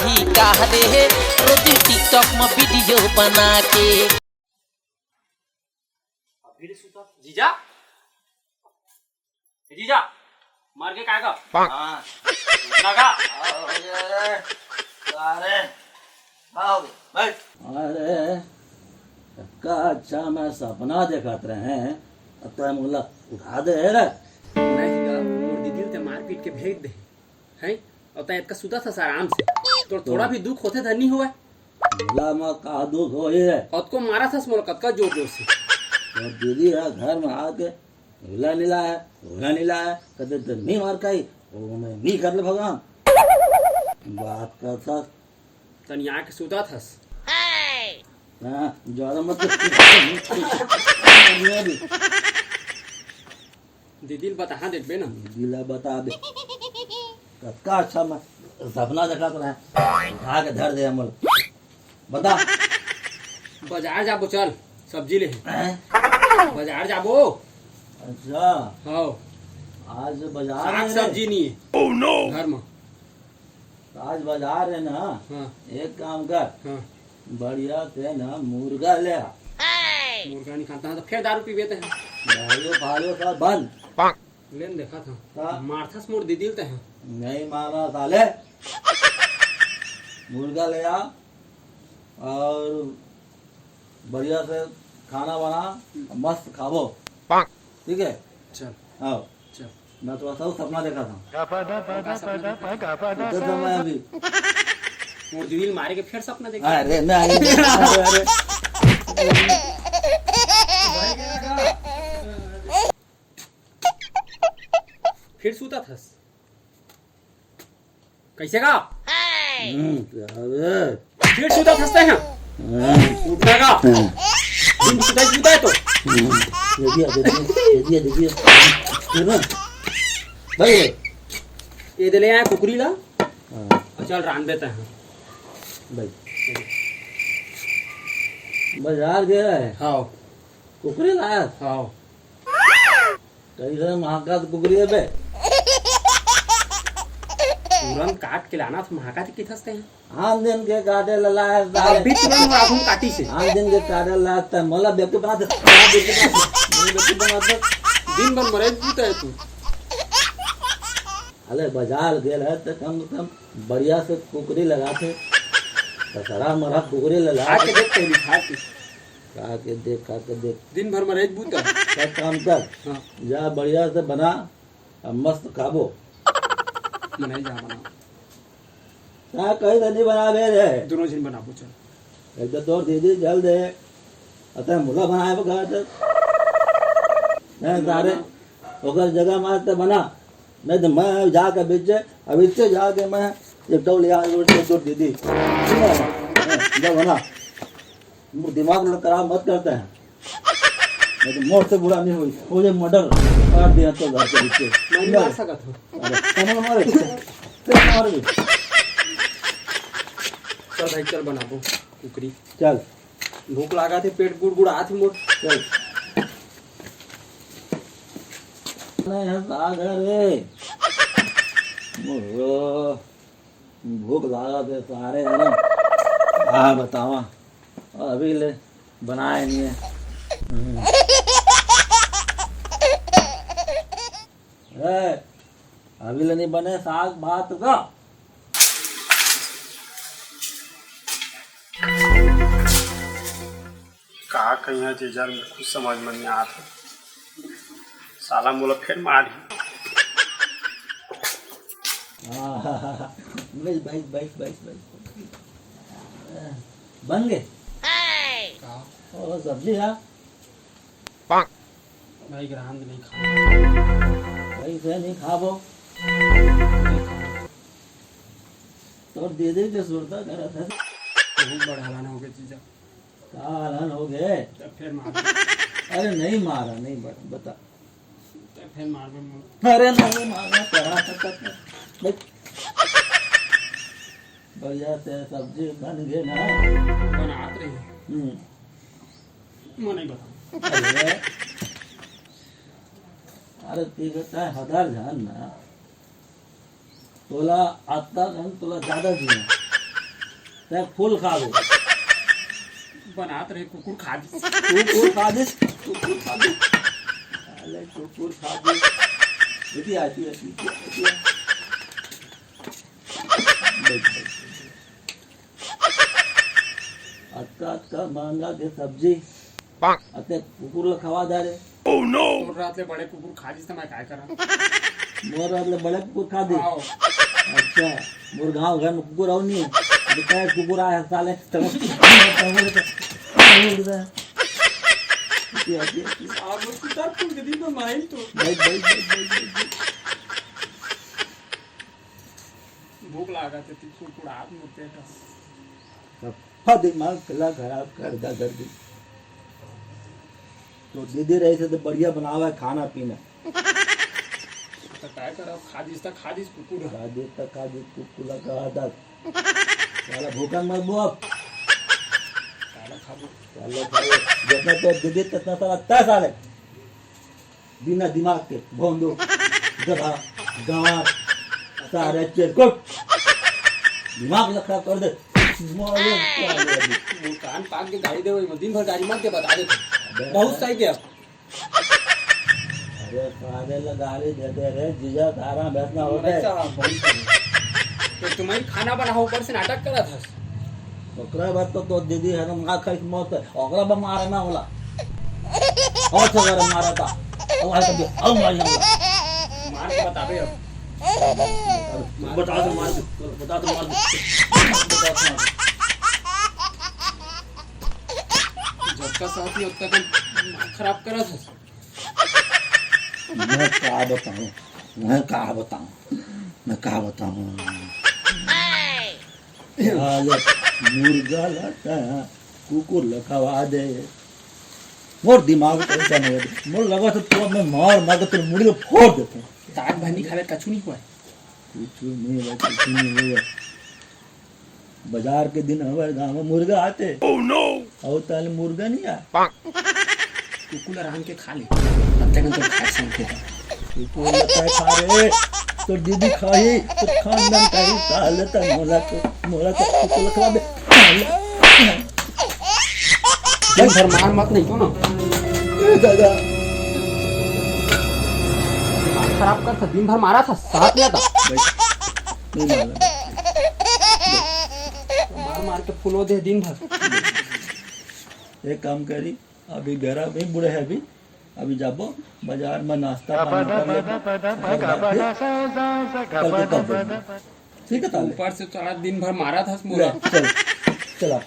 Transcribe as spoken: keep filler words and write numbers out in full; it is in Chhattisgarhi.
काहले हे रोज TikTok म video बना के। अभी ले सुता जीजा, ए जीजा, मर के काय का? हाँ। लगा। अरे, अरे, आओ, बैठ। अरे, का अच्छा मैं सपना देखत रहे, अब तो मोला उठा दे रे। नहीं गा, मोर दीदी ल ते मारपीट के भेज दे, हैं? अउ तैं एतका सुतत हस आराम से, तोर थोड़ा भी दुख होथे धनी होवय? मोला म का दुख होही रे? कतको मारत हस मोला, कतका जोर जोर से। तोर दीदी ह घर म आके, "उला नीला है, उला नीला है," कते त नहीं मार खाई, ओ मैं नहीं कर ले भगवान। बात करत हस। तनी आके सुतत हस। हाँ, ज्यादा मत। दीदी ल बता देबे ना। दीदी ल बता दे। कतका अच्छा मैं सपना देखत रहे। उठा के धर दे हमल। बता। बाजार जाबो, चल, सब्जी ले। हैं? बाजार जाबो। अच्छा। हाँ। आज बाजार साग है रे। सब्जी नहीं है। Oh no! घर में। आज बाजार है ना, हाँ। एक काम कर, हाँ। बढ़िया से ना मुर्गा ले आ। मुर्गा नहीं खाता तो फिर दारू पीबे ते हैं। दारू फारू सब बंद। लेन देखा था। का? मारथस मोर दीदी ल ते हैं। नहीं मारा साले। मुर्गा ले आ और बढ़िया से खाना बना, मस्त खाबो। ठीक है? चल। आओ। चल। मैं थोड़ा सा सपना देखा था। का सपना देखा? उधर था मैं अभी। मोर दीदी ल मारे के फिर सपना देखा? अरे नहीं, अरे, अरे। फिर सुतत हस? कैसे का? हम्म, क्या रे? फिर सुतत हस ते हैं? हम्म। उठना का? हम्म। तुम सुतत, सुतत तो? हम्म, दे दिया, दे दिया, दे दिया, दे दिया। है ना? भाई, ये दे ले आया कुकरी ला। हाँ। और चल रांध देते हैं। भाई। बाजार गया है? हाँ। कुकरी लाया? हाँ। कइसे महकत कुकरी हे बे? तुरंत काट के लाना था, महकत किथस ते हैं? आन दिन के काटे ला लाए साले। अभी तुरंत राखूं काटी से। आन दिन के काटे ला लाए, मोला बेवकूफ बना दे, मोला बेवकूफ बना दे, मोला बेवकूफ बना दे। दिन भर मरे जीता है तू। अरे बाजार गेल है तो कम से कम बढ़िया से कुकरी लगाथे। ससरा मरा कुकरी लगा खा के देख पहली, खा के। खा के देख, खा के देख। दिन भर में रह बूता। एक काम कर, हाँ। जा बढ़िया से बना, अब मस्त खाबो। मनाई जा बना। का कही तो नहीं बनाबे रे। दोनों झिन बनाबो चल। एक तो तोर दीदी जल दे, अतः मुला बनाए बगा तो। नहीं सारे, ओकर जगह मार तो बना। नहीं तो मैं जाके बीच, अब इससे जाके मैं ये टोल यहाँ, ये टोल दीदी। सुनो, हाँ, जब है ना, दिमाग में खराब मत करते हैं। नहीं तो मौत से बुरा नहीं हुई, हो जाए मर्डर, मार दिया तो घर के पीछे। मैं नहीं मार सकत हूँ। अरे, कमल मारे, कमल मारे। चल भाई, चल बनाबो कुकरी। चल। भूख लागा थे, पेट गुड़गुड़ात हे मोर। चल। नहीं है सागर रे। ओहो, भूख लागा थे सारे है ना। हाँ बतावा, अभी ले बनाए नहीं है। हम्म। ए, अभी ले नहीं बने साग भात का। का कहिया जीजा ल कुछ समझ में नहीं आत हे। साला मोला फेर मारही। बस, बस, बस, बस, बस। बन गए? का? ओ, सब्जी है? भाई, ग्राहन नहीं खा। भाई, से नहीं खाबो। तोर दीदी के सुरता करत है। बहुत बड़ा हलान हो गया जीजा। का हलान हो गए? तब फिर मार। अरे नहीं मारा, नहीं बता, बता। तब फिर मार में मुड़। अरे नहीं मारा, चढ़ा सकत है। देख। बढ़िया से सब्जी बन गए ना। बनात रही। हम्म। मैं नहीं बताऊँ। अरे, अरे, ठीक है, चाहे हजार जान ना। तोला आता कन तोला ज्यादा जीना। तैं फूल खा दे। बनात रहे, कुकुर खा दिस। कुकुर खा दिस, कुकुर खा दिस। साले कुकुर खा दिस। बेटी, आती, आती, आती, आती। बैठ, बैठ, बैठ। अतका, अतका महंगा के सब्जी। अते कुकुर ल खवा दे रे। Oh no! तोर रात ले बड़े कुकुर खा दिस त मैं काय करा? मोर रात ले बड़े कुकुर खा दिस? हाँ। अच्छा, मोर गांव घर में कुकुर अउ नहीं है। बेटा, कुकुर आए साले। ये, ये, ये। आप लोग कुत्ता फूल के दिन में माइन तो। बैठ, बैठ, बैठ, बैठ, बैठ, बैठ। भूख लागत हे, तू कुड़कुड़ात मोर पेट ह। सफा दिमाग ला खराब कर दा कर दी। तो दीदी रही से तो बढ़िया बनावे खाना पीना। तो काय करब, खा दिस त खा दिस कुकुर ह। खा दिस त खा दिस कुकुर ला कहा था। साला भूखन मरबो अब। काला खाबो। साला खाबो। जितना तो दीदी, तितना साला तय साले। बिना दिमाग के भोंदू, गधा, गंवार, सारे चिरकुट। दिमाग ला खराब कर दे। मारो साले अभी। वो कान पाक के गाड़ी दे, वो दिन भर गाड़ी मत दे, बता दे। अबे बहुत सही किया। अरे साले ला गाड़ी दे दे रे, जीजा तारा बैठना होता है। अच्छा, बहुत सही। तो तुम्हारी खाना बनाओ, ऊपर से नाटक करा था। ओकरा बाद तो, तो दीदी है ना, मार खाई मौत है। ओकरा बाद मारे ना होला। और से अगर मारा था, अब आज तक, अब मार ना होला। मार के बताबे अब। बता दो, मार दो, बता दो, मार दो। बता दो, मार दो। जब का साथ ही, अब तक दिमाग खराब करा था। मैं का बताऊं, मैं का बताऊं, मैं का बताऊं। साले, मुर्गा ला त कुकुर ला खवा दे। मोर दिमाग टेंशन हो गया। मोर लगा था तू, मैं मार मार के तेरे मुड़ी को फोड़ देता हूँ। दांत भनी खावे, कछु नहीं हुआ। कुछ नहीं हुआ, कुछ नहीं हुआ। बाजार के दिन हमारे गांव में मुर्गा आते। Oh no! और ताले मुर्गा नहीं आया। कुकुर ला रांध के खा ले, तब तक तो खा सकते हैं। कुकुर ला काय खा रे, तो दीदी खाही, तो खानदान खाही, साले तक मोला तो, मोला तो कुकुर ला खिला दे। दिन भर मार मत नहीं तो ना। ए दादा। दिमाग खराब कर था, दिन भर मारा था, साथ लिया था। नहीं मारा। मार मार के फुलो दे दिन भर। एक काम करी, अभी घर अभी बूढ़े है अभी, अभी जाबो बाजार में नाश्ता पानी कर लेबो। ओकर बाद फिर कल के कर देबो। ठीक है ताले? ऊपर से तो आज दिन भर मारा था ले, मोला। चल, चला।